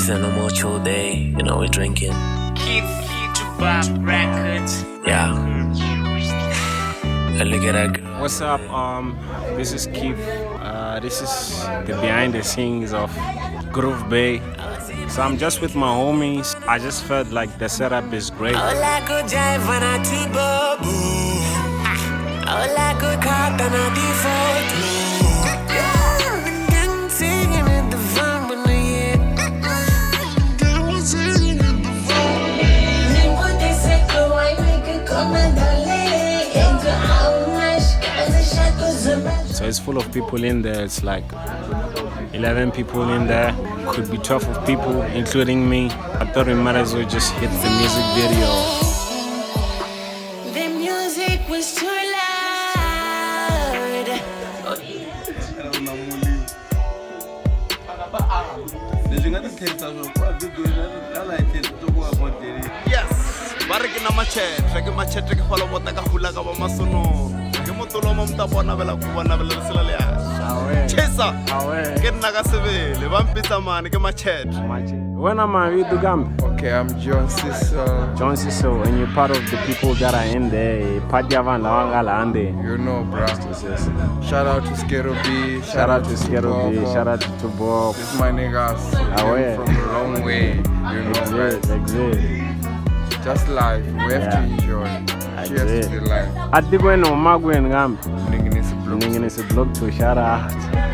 Just a normal chill day, you know, we're drinking. Keith to Bob Records. Yeah. And look at that girl. What's up? This is Keith. This is the behind the scenes of Groove Bay. So I'm just with my homies. I just felt like the setup is great. So it's full of people in there. It's like 11 people in there. Could be 12 of people, including me. I thought we might as well just hit the music video. The music was too loud. Yes, ba re ke na machetre ke machetre ke fala bota ka hula ka ba masono ke motolomo mta bona bela ku bona bela lesela le ya chesa ke nna ka sebele ba mpitsa mane ke machetre. Wena mavito kambe? Okay, I'm John Cecil. John Cecil, and you're part of the people that are in there. Part ya vanhu lava nga laha ndzeni. You know, bro. Shout out to Skero B. Shout out to Skero B. Tubobo. Shout out to Tubob. This is my niggas. We Awe. came from a long way. You know, right? Exit, exit. Just life. We have to Yeah. enjoy. Cheers Exit. to the life. Atikweni huma kwini kambe? Ninginisi Blue. Ninginisi Block to shout out.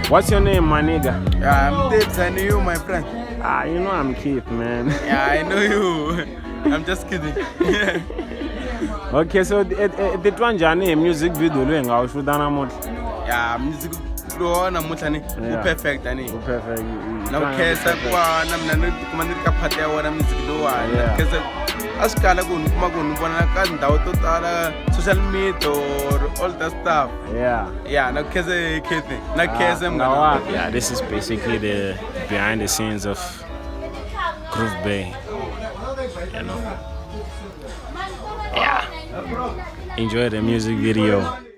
What's your name, my nigga? Yeah, I'm Tibbs. I know you, my friend. You know I'm Keith, man. Yeah, I know you. I'm just kidding. Okay, so titwa njhani hi music video loyi hi nga wu xuta namuntlha? Yeah, music lowu namuntlha ni wu Yeah. perfect ani. Wu perfect. Na ku khensa ku va na mina ni tikuma ni ri ka part ya wona music lowuwani. Na Yeah. ku khensa a swi kala ku ni kuma ku ni vona ka ndhawu to tala social media or all that stuff. Yeah. Yeah, na ku khensa Keith. Na ku khensa munghana. Nawa. Yeah, this is basically the behind the scenes of Groove Bay. You know. Yeah. Enjoy the music video.